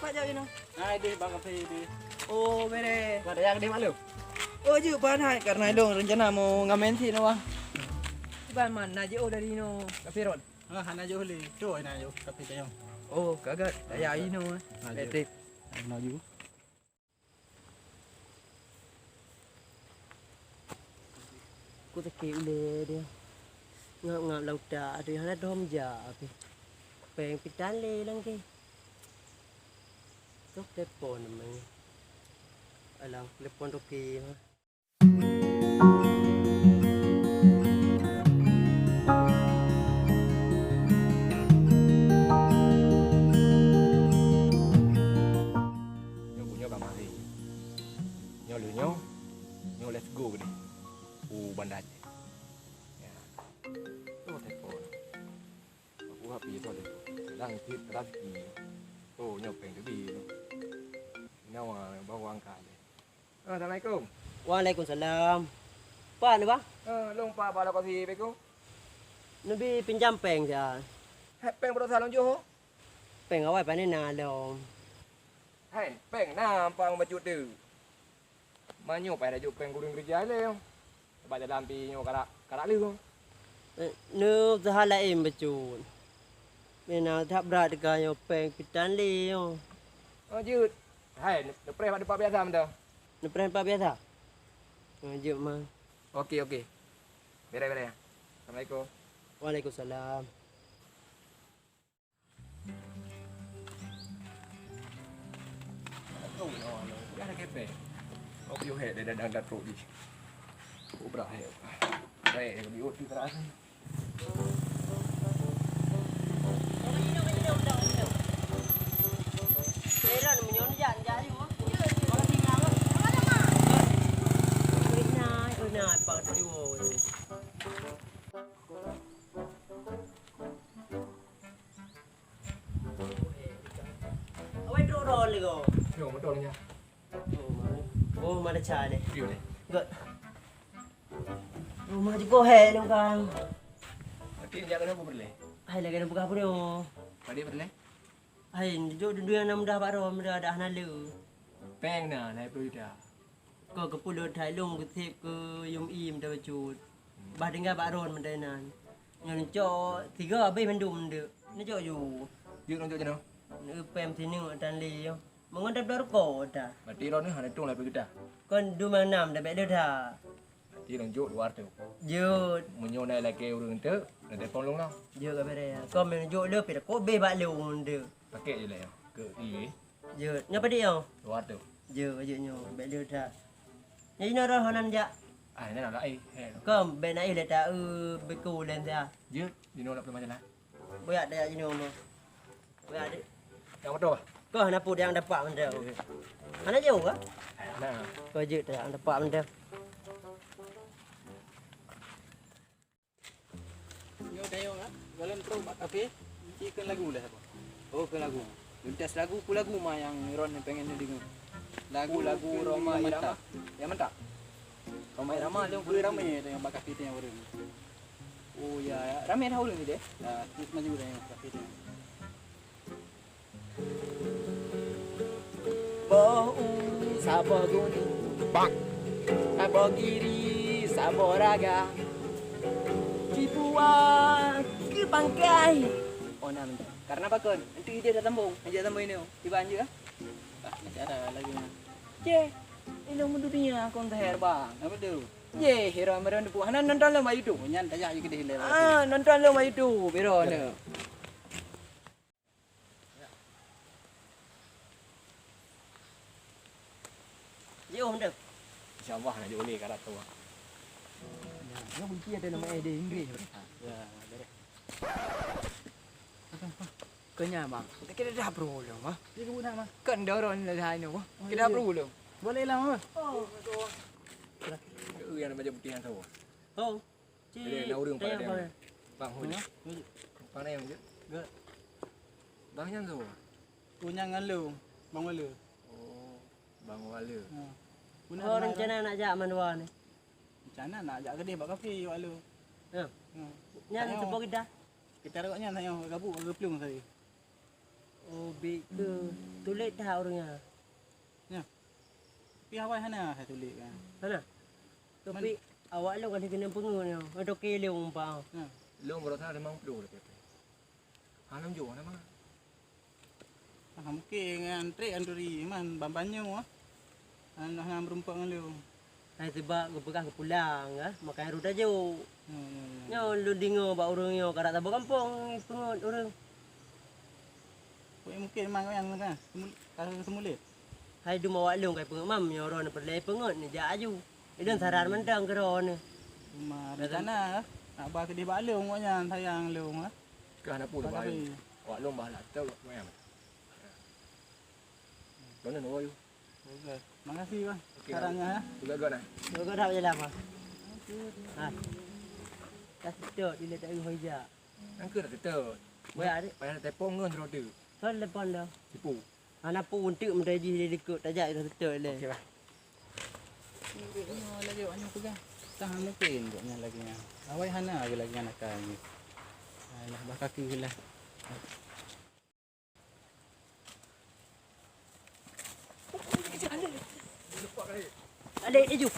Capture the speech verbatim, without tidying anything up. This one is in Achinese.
Aja inoe. Hai deh, bang kafe deh. Oh, bere. Ada yang deh malu. Oh, jeuet ban hai karena ilong rencana mau ngamen sih noh. Ban man na jeuet dari inoe. Kafe ron. Ah, hana jeuet le. Tu hana jeuet kafe tayong. Oh, kagak. Saya inoe. Nah, jeuet. Elektrik. Hana jeuet. Ku sakét ulèe dia. Ngap-ngap lam utak dia hana dom jak pih. Péng pih tan lé lam kèe. Toh telepon namanya. Alah, telepon Roki. Nyoe bunoe ka mahrib. Nyoe lheueh nyoe, nyoe let's go keudeh u Banda Aceh. Ya. Tuh telepon. Aku hapi tuh telepon. Kadang cit, kadang cit. Tuh nyoe péng tadi. Nyawa bawa angkat deh. Ah, assalamualaikum. Waalaikumsalam. Pat neuh, Bang? Ah, lôn pat bak lokasi Beko. Neubi pinjam péng siat. Hai, péng baroesa lôn jok ho? Péng awai pane na lom. Hai, péng na ampang bacut tu. Manyoe payah jok péng gurèe keureuja lé. Bak jalan pi nyoe karak, karak leuh. Eh, neusaha laén bacut. Meunan that brat teuka nyoe péng pih tan lé nyoe. Oh, jeuet. Hai, neupreh bak teumpat biasa mantong. Neupreh teumpat biasa? Oh, jeuet, Man. Oke, oke. Beres, beres. Assalamualaikum. Waalaikumsalam. Ada kepeng. Oh, piôh hek dia dah, dah, dah trok jih. Kobra hek. Baik, dia biut tu terasa. Awai trok rot lé ko. Yo, motor nya. Oh, mana cha deh. Yo deh. Enggak. Rumah juga hai dong kang. Tapi dia kena apa perlu? Hai lagi ada buka apa dia? Pada perlu? Hai, jujur duduk yang mudah bak rom dah ada hana le. Peng na, lai puluh juta. Ko keu pulo thai long geuseb keu yum im dah bacut. Bah tinggal bak ron meutai nan. Nyan cok tiga habéh mandum deuk. Ni cok ju. Yuk nunjuk jeno. Ni pem sini tan li yo. Mengon dah belah ruko dah. Berarti ron ni hana tung lai pergi dah. Kon du mang nam dah bek dah. Berarti nunjuk dua ratus. Jut. Meunyoe na lagèe ureueng tu, na telepon long lah. Jut ka bere. Kon menunjuk le pira ko beh bak long tu. Pakai je lah ya. Ke iye. Jut. Nyoe padi yo? Dua ratus. Jut, jut nyoe. Bek le dah. Jadi nyoe roh nan jak. Ah, nan lah ai. Kom bek na ih le ta eu beku len dah. Jut, di nyoe nak pemajalah. Boyak dak jinoe mo. Boyak dik. Yang betul. Kau hana pun yang dapat benda. Mana jauh ah? Nah. Kau je tak dapat benda. Nyoe dayong ah, jalan terus bak kafe, isi keu lagu lah apa? Oh, keu lagu. Lintas lagu, ku lagu mah yang Ron pengen denger. Lagu, lagu Roma Irama. Yang mantap. Roma Irama, dia boleh ramai tu yang bak kafe tu yang baru. Oh ya, ya. Ramai dah ureueng sideh. Dah, terus maju dah yang terakhir ni. Boh u saboh guni. Bang. Saboh giri, saboh raga. Dibuat ke bangkai. Oh, nah, bentar. Karena pakon? Nanti dia dah sambung. Ajak sambung ini. Tiba anjir ah. Bah, cara lagi nah. Ceh, ilmu dunia kong teher bang. Apa tu? Ye, hero meron depu. Hana nonton lom YouTube. Nyan tajak je kedeh le. Ah, nonton lom YouTube, hero ni. Ye, oh, mantap. Insya Allah nak jauh ni karat tu. Ya, dia kunci ada nama eh di Inggris. Ya, beres. Keu nyan, Bang. Kita dah bro lom, Bang. Dia guna, Bang. Kan dorong lah hai nyoe, Bang. Oh, kita iya. Bro lom. Boleh lah, Bang. Oh. Yang macam putih yang tahu. Oh. Cik, ada ureueng pada dia. Bang, hu. Bang ni yang je. Bang yang tu. Punya ngalung, Bang Wala. Oh, Bang Wala. Ha. Oh, rencana nak jak mandua ni. Rencana nak jak kedeh bak kafe, Wala. Ya. Ha. Nyan sepo kita. Kita rawak nyan tanya gabuk ke pelung tadi. Oh, bit ke tulék that ureuëng nyan. Nyan. Tapi awai hana hai tulék kan. Hana. Tapi awak lôn kan keuneuk peungeut nyoe. Nyoe toke lôn umpa. Nyan. Lôn baroesa limong ploh lagèe tu. Hana jok hana ma. Ah, mungkin ngan trek anturi man ban-ban nyoe ah. Hana, hana meurumpok ngon lôn. Hai, sibak geupeugah geupulang, ah, makai rot tajok. Hmm, hmm, hmm. Nyoe lôn deungoe bak ureuëng nyoe karap saboh gampông peungeut ureuëng. Weh, mungkin memang nyan kan, semul-, ka seumuléh. Hai, dum awak lôn kai peungeut mam, nyoe droeneuh peureulèe peungeut, neujak aju. Idong saran mantong keu droeneuh. Cuma rencana, ah, nak ba keudeh bak lôn awak nyan, sayang lôn, ah. Kah na pun bahaya. Awak lôn bah lah teu awak nyan. Droeneuh nunggu yuk. Oke. Makasih, Bang. Oke, sarannya, ya. Juga-juga nah. Juga-juga dah jalan, Bang. Ha. Dah setot, dia tak boleh hijak. Angka dah setot. Weh, adik. Payah telepon ngon roda. Telepon dah. Tipu. Hana pun untuk menteji di likot tajak dah setot leh. Oke, Bang. Nyoe laju anyoe peugah. Tah mungkin buat nyan lagi nyan. Awai hana lagi nyan akan. Alah, bah kaki lah. Alek laju.